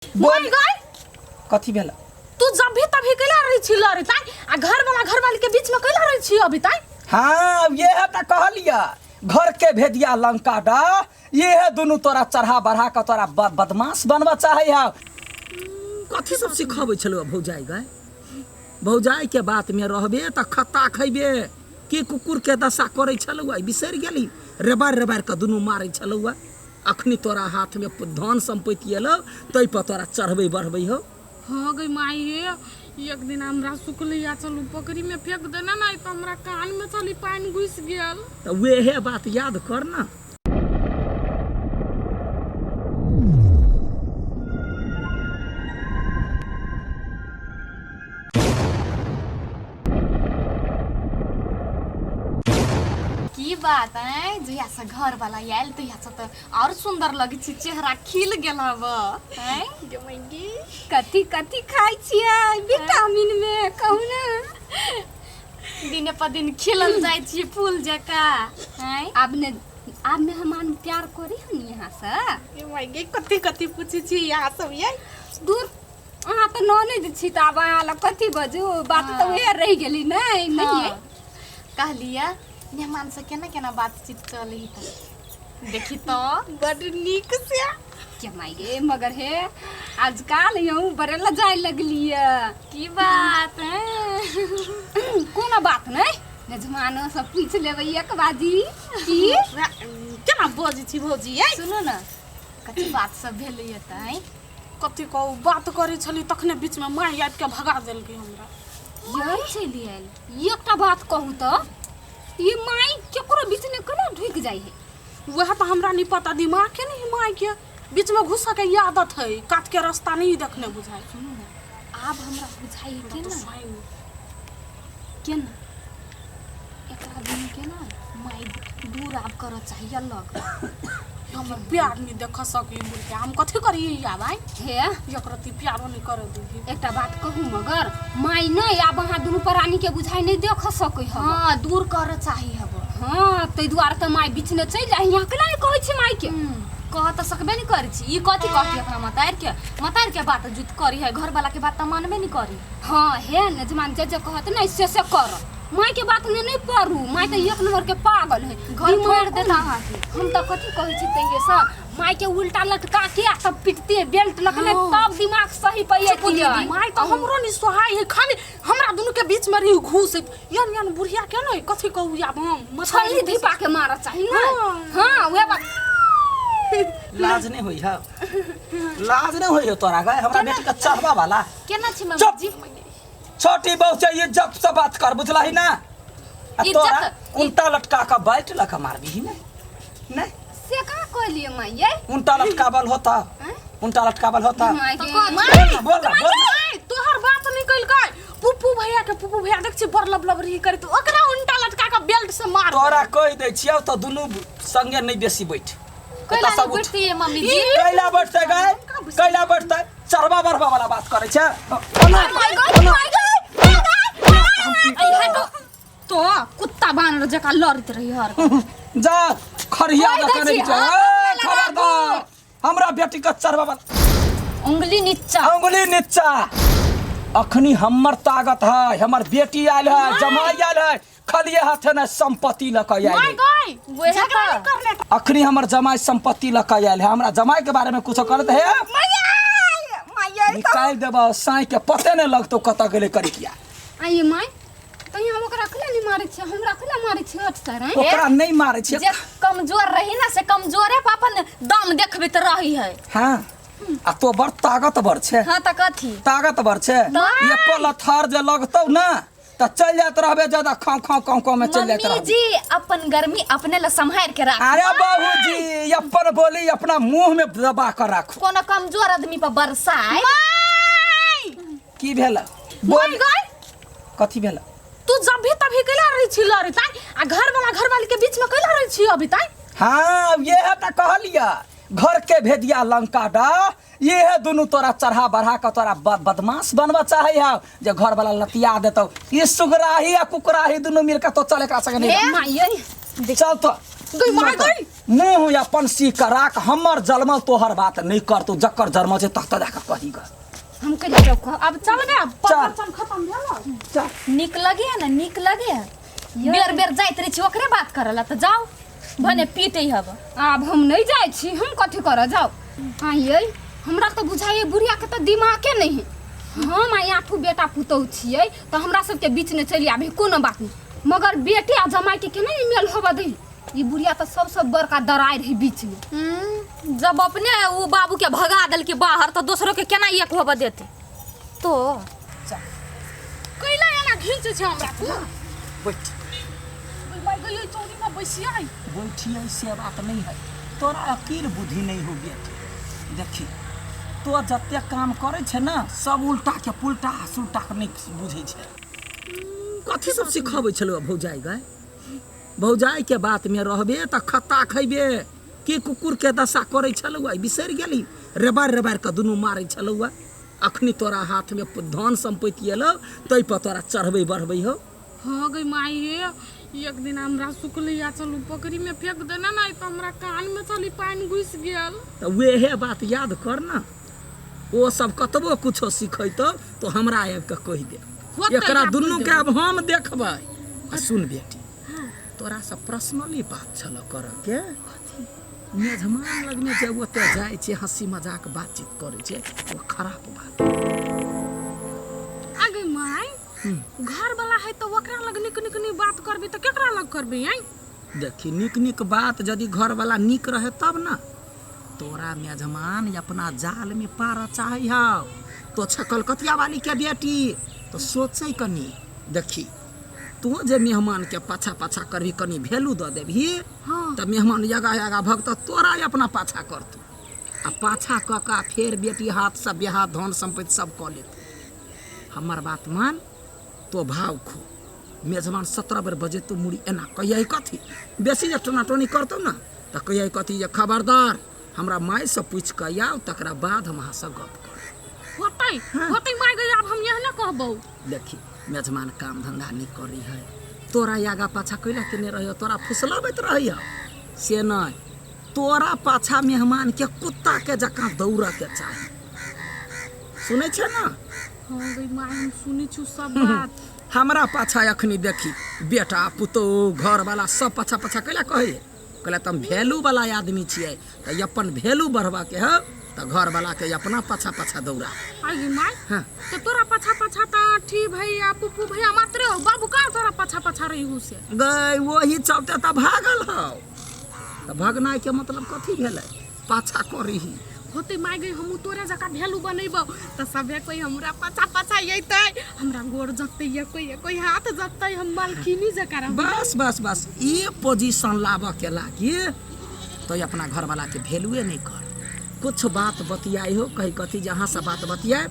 बोल गई। कथी भेल? तू जब भी तभी कैला रही छी लड़े ताई, आ घर वाला घर वाली के बीच में कैला रही छी अभी ताई? हाँ, ये है त कहलिया घर के भेदिया लंका डा, ये है दुनू तोरा चढ़ा बढ़ा के तोरा बदमाश बनवा चाहे है। कथी सब सिखाबै छलौ भौजाई गए? भौजाई के बात में रहबे त खत्ता खैबे के कुकुर के दशा करै छलौ, बिसरि गेली? रेबार रेबार के दुनू मारै छलौ। अखनी तोरा हाथ में धन संपत्ति एलौ तै पर तोरा चढ़बै बढ़बै हो। हाँ गई माई हे, एक दिन हमरा सुखलिया चलू पोखरी में फेंक देना ना, तो हमरा कान में चली पानी घुस गेल। तो वेहे बात याद कर ना। की बात है, जहिया से घर वाला आयल तहिया से तो और सुंदर लगे छी, चेहरा खिल गेल हब। हैं कथी कथी खाइ छियै विटामिन में कहू ना? दिन पर दिन खिलल जाइ छी फूल जकाँ। हैं आब ने आब ने हमान प्यार करी हन यहाँ से। ये माई कथी कथी पूछै छी यहाँ सब? ये दूर अहाँ तऽ ननैद छी तऽ आब अहाँ लग कथी बजू, बात तऽ उएह रहि गेली। नहि नहीं। कहलियै मेहमान से केना केना बातचीत चलै है तऽ देखी तो बड नीक से। के माय गे, मगर हे आजकल यहूँ बड़े लजाए लगलियै। की बात है? कोनो बात नहीं, मेजमानो सब पूछ लेबै एक बाजी की केना बजै छी भौजी? ये सुनू ना, कथी बात सब भेलैया तऽ? कथी कहू, बात करै छली तखने बीच में माय आबि के भगा देलकै हमरा। यही चलि आयल। एकटा बात कहू तऽ ई माय केकरो बीच में केना ढुकि जाइ है? वएह तऽ हमरा नहीं पता, दिमाग के नहीं, माय के बीच में घुसऽ के आदत है, कात के रास्ता नहीं देखने बुझाइ। सुनू ना, आब हमरा बुझाइ है के ना केना एकरा दुनू के ना माय दूर आब करऽ चाहिए अलग। हमर प्यार नहीं देख सकी मुर्गा, हम कथी करी आब? आइ हे एक रत्ती प्यारो नहीं कर दीही। एकटा बात कहू, मगर माय नहीं आब अहाँ दुनू प्राणी के बुझाइ नहीं देख सकै हब। हाँ, दूर करऽ चाही हब। हाँ, ताहि दुआरे तऽ माय बीच में चलि जाइ। यहाँ केना नहि कहै छी माय के? कह तऽ सकबे नहीं करै छी। ई कथी कहती अपना मतारि के? मतारि के बात जुत करी है, घर वाला के बात तऽ मानबे नहीं करी। हाँ हे नजमान, जे जे कहत नहीं से से कर, माय के बात में नहीं पड़ू। माय तऽ एक नंबर के पागल है, घर फोड़ देता अहाँके। हम तऽ कथी कहै छी तहिये से, माय के उल्टा लटका के आ तब पिटते बेल्ट लगने तब दिमाग सही पे दीदी, माय तऽ हमरो नहीं सोहाय है, खाली हमरा दुनू के बीच में रही घुस यान यान बुढ़िया के नहीं। कथी कहू आब हम? छल्ली धीपा के मारऽ चाही ना। हाँ, उहे बात। लाज नहीं होई है? लाज नहीं होई है तोरा गए हमरा बेटी के चढ़वा वाला? केना छी मम्मी चुप! जी? छोटी बहू से इज्जत से बात कर, बुझला ही ना? आ इज्जत- तोरा उल्टा लटका के बैठ लका मारबी ही नहीं नहीं। से कहाँ कहलियै माय ये? उल्टा लटकावल होता, उल्टा लटकावल होता। माय तऽ गे। कथी? बोल ना, बोल ना, बोल ना। माय, तोहर बात निकल गए पुप्पू भैया के। पुप्पू भैया देख छी बड़ लब लब रही करैत, ओकरा उल्टा लटका के बेल्ट से मार। तोरा कहि दै छियौ तऽ दुनू संगे नहीं बेसी बैठ। कैला एतऽ सब नहीं उठ। बैठती मम्मी जी? कैला बैठतै गए? कैला बैठतै? चढ़वा बढ़वा वाला बात करै छै ओना ओना। ऐ हटो तो, कुत्ता बानर जकाँ लड़ैत रही हर जा खरिया कहि दै दऽ कने छी, बिच। हाथ ए, मे लगा खबरदार, हमरा बेटी के चढ़वा वाला। उंगली नीचा, अंगुली नीचा। अखनी हमर ताकत है, हमर बेटी आयल है, जमाई आयल है, खलिए हाथे ने संपत्ति लऽ कऽ आयल माय है। गई, वएह झगड़ा तऽ। नहीं करने। अखनी हमर जमाई संपत्ति लऽ कऽ आयल है, हमरा जमाई के बारे में कुछो करत है निकालि देबऽ साँइ के, पते नहि लगतौ कतऽ गेलै करिकिया। आइए माय, तऽ हम ओकरा केना नहि मारै छियै? हमरा केना मारै छियै हट सर? आँय? ओकरा नहि मारै छियै। जे कमजोर रही ना से कमजोरे पर अपन दम देखबैत रही है। हाँ, आ तो बड़ ताकतवर छै। हाँ तऽ कथी? ताकतवर छै, एको लथार जे लगतौ ना तऽ चलि जाइत रहबे ज्यादा खाउ खाउ काउ काउ में चलि जाइत मम्मी रहबे। जी, अपन गर्मी अपने ला सम्हार के राख। अरे बाबूजी, अपन बोली अपना मुंह में दबा कर राखू। कोनो कमजोर आदमी पर बरसाए। की भेल? बोल। माय गई। कथी भेल? तू जब भी तभी कैला रही छी लड़े ताई, आ घर वाला घर वाली के बीच में कैला रही छी अभी ताई? हाँ, ये है तऽ कहलिया घर के भेदिया लंका डा, ये है दुनू तोरा चढ़ा बढ़ा के तोरा बदमाश बनवा चाहे है जे घर वाला लतिया देतौ। ई सुगराही आ कुकराही दुनू मिलके तो चल एकरा संगे नहीं। माय ये चल तो। गई माय गई मुँह अपन सी करा के हमर जलमल तोहर बात नहीं करतौ जकर जलमल छै ततऽ जाके कही ग हम कहिया जाउ कह अब चल बे अब चल। प्रवचन खत्म भेल चल नीक लगे है ना नीक लगे है बेर बेर जाइत रहै छी ओकरे बात करऽ ला तऽ जाउ भने पीटै हब आब हम नहि जाइ छी हम कथी करऽ जाउ आ यै हमरा तऽ बुझाइए बुढ़ियाके तऽ दिमागे नहि है हम आ आठू बेटा पुतहु छियै तऽ हमरा सबके बीचमे चलि आबी कोनो बात नहि मगर बेटे आ जमाइके केना ई मेल होबऽ दै ई बुढ़िया तऽ सबसँ बड़का दरारि है बीचमे जब अपने ओ बाबूके भगा देलकै बाहर तऽ दोसरोके केना एक होबऽ देतै तो कैला एना घींचे छै हमरा तू बैठ गई माय गई चौरी में बैसियाई बैठिए से बात नहीं है तोरा अकील बुद्धि नहीं हो बेटी देखी तो जते काम करै छै ने सब उल्टा के पुल्टा सुल्टा के नहीं बुझै छै कथी सब सिखबै छलौ भौजाइ गए भौजाइ के बात में रहबे तऽ खत्ता खैबे की कुकुर के दशा करै छलौ बिसरि गेली रेबार रेबार के दुनू मारै छलौ अखनी तोरा हाथ में धन सम्पत्ति एलौ ताहि पर तोरा चढ़बै बढ़बै हौ हाँ गई माई हे एक दिन हमरा सुखलैया चलू पोखरी में फेंक देने ना तऽ हमरा कान में चली पानि घुसि गेल तऽ वेहे बात याद कर ना ओ सब कतबो कुछो सिखेतौ तो हमरा आबि कऽ कहि दे होतै एकरा आब दुनू कहि के आब हम देखबै आ सुन बेटी तोरा से पर्सनली बात छल करऽ के मेजमान लगमे जे ओतऽ जाइ छै हँसी मजाक बातचीत करै छै ओ खराब बात आ गई माई घर वाला है तऽ ओकरा लग निक निक निक बात करबी तऽ केकरा लग करबी आँय देखी नीक नीक बात यदि घरवला नीक रहे तब ने तोरा मेजमान अपना जालमे पारऽ चाहै हौ तो छ कलकतिया वाली के बेटी तो सोचै कनी देखी तू जे मेहमान के पाछा पाछा करबी कनी वैल्यू दऽ देबही हाँ। तऽ मेहमान आगा आगा भगत तोरा अपना पाछा करतौ आ पाछा कऽ कऽ फेर बेटी हाथसँ बियाह धन सम्पत्ति सब कऽ लेत हमर बात मान तो भाव खो मेजबान 17 बेर बजेतौ मुड़ी एना कहियै कथी बेसी जे टोनाटोनी करतौ ने तऽ कहियै कथी जे खबरदार हमरा मायसँ पूछि कऽ आउ तकरा बाद हम अहाँसँ गप करब होतै होतै माय गई आब हम यह ना कहबौ देखी मेजमान काम धंधा नहि करै है तोरा आगा पाछा कैला केने रहै तोरा फुसलाबैत रहै से नहि तोरा पाछा मेहमानके कुत्ताके जकाँ दौड़ऽके चाही सुनै छै ने हाँ गई माय हम सुनै छु सब बात हमरा पाछा अखनी देखी बेटा पुतोहु घरवाला सब पाछा पाछा कैला कहै कहले तऽ हम वैल्यू वाला आदमी छियै तऽ अपन वैल्यू बढ़बऽके हौ तऽ घरवालाके अपना पाछा पाछा दौड़ा आई गई माय हाँ। तो तोरा पाछा पाछा त आठी भैया पुप्पू भैया मात्र हो बाबू का तोरा पाछा पाछा रही हूँ से गई वही चलते तऽ भागल हौ तऽ भगनाइके मतलब कथी भेलै पाछा करही होते माय गई हमहूँ तोरे जकाँ वैल्यू बनेबौ तऽ सभे कोई हमरा पाछा पाछा अयतै हमरा गोर जतै या कोई कोई हाथ जतै हम मालकिनी जकाँ रहबै बस बस बस ई पोजीशन लाबऽ के लागी तो अपना घरवाला के वैल्यूए नहीं कर कुछ बात बतियाई हो कही कथी जे अहाँ से बात बतियाए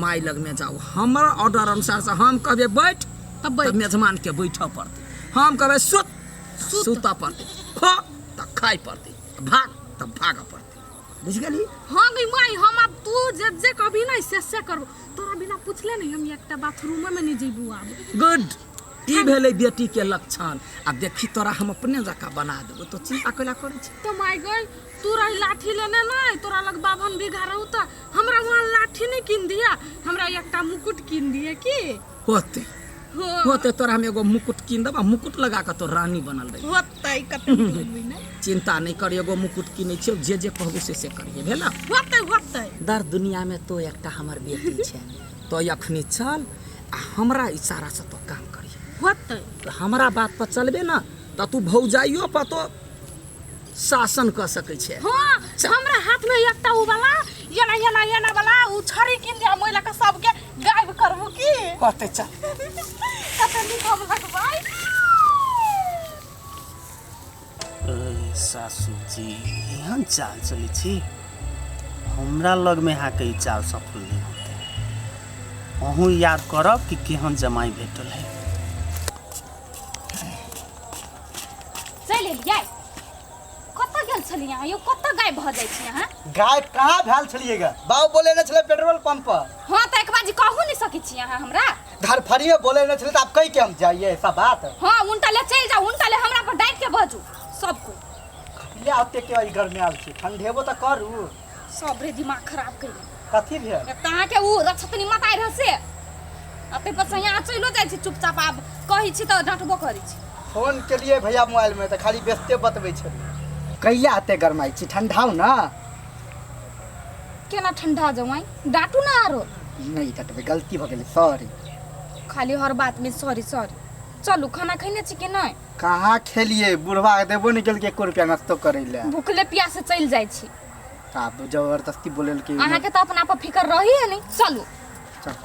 माय लग में जाओ हमर ऑर्डर अनुसार से हम कहबे बैठ तब बैठ। तऽ मेजमान के बैठऽ पड़तै हम कहबे सुत सुतऽ पड़तै खो तऽ खाइ पड़तै भाग तऽ भागऽ पड़तै बुझि गेली हाँ गई माई हम अब तू जे जे कहबी नहीं से से करबो तोरा बिना पूछले नहीं हम एकटा बाथरूम में नहीं जेबू आब गुड ई भेलै बेटी के लक्षण आ देखी तोरा हम अपने जकाँ बना देबो तो चिंता कैला करै छी तो माय गई तू रही लाठी लेने नहीं तोरा लग बाभन बीघा रहू त हमरा वहाँ लाठी नहीं कीन दिया हमरा एकटा मुकुट कीन दिया की होते हो होते तोरा हम एगो मुकुट कीन देब आ मुकुट लगा कऽ तो रानी बनल रही होतै कते नीक लगबै ने चिंता नहीं कर एगो मुकुट कीनै छियौ जे जे कहबो से से करिहे भेल होतै होतै दर दुनिया में तो एकटा हमर बेटी छै तो अखनी चल आ हमरा इशारा से तो काम करिहे होतै तऽ हमरा बात पर चलबे ने तऽ तू भौजाइयो पर तो शासन कऽ सकै छै हाँ हमरा हाथ में एकटा उ वाला एना एना एना वाला उ छड़ी कीन दिया महिला के सबके गायब करबू की कहते चल कते नीक हम लगबै सासू जी एहन चाल चलै छी हमरा लगमे अहाँके ई चाल सफल नहि होतै अहूँ याद करब कि केहन जमाइ भेटल है चलि एलियै कतऽ गेल छलियै अहाँ यौ कतऽ गायब भऽ जाइ छी अहाँ गायब कहाँ भेल छलियै गे बाबू बोले ने छलै पेट्रोल पंप पर हँ तऽ एक बाजी कहू नहि सकै छी अहाँ हमरा धरफड़ी में बोले ने छलै तऽ आब कहि के हम जाइए ऐसा बात हँ उनटा ले चलि जाउ उनटा ले हमरा पर डाँटि के बजू सब कोइ कैले ओते के ई गर्मी आयल छी ठंडेबो तऽ करू। सबरे दिमाग खराब कैले। कथी भेल? एक तऽ अहाँके उ रक्षतनी मताइ रहल से आ ताहि पर से यहाँ चलियो जाइ छी चुपचाप, आब कहै छी तऽ डाँटबो करै छी। फोन केलियै भैया मोबाइल में तऽ खाली व्यस्ते बतबै छलै। कैला एते गरमाइ छी, ठंडाउ ना। केना ठंडा जाउ आइ, डाँटू ना आरो। नहि डटबै, गलती भऽ गेलै, सॉरी। खाली हर बात में सॉरी सॉरी। चलू खाना खैने छी कि नहि? कहाँ खेलियै, बुढ़वा के देबो नहि केलकै एको रुपया नाश्तो करै लए। भूखले प्यासे चलि जाइ छी। आब जबरदस्ती बोलेलकै। अहाँके तऽ अपना पर फिकर रही है नहि। चलू। चल।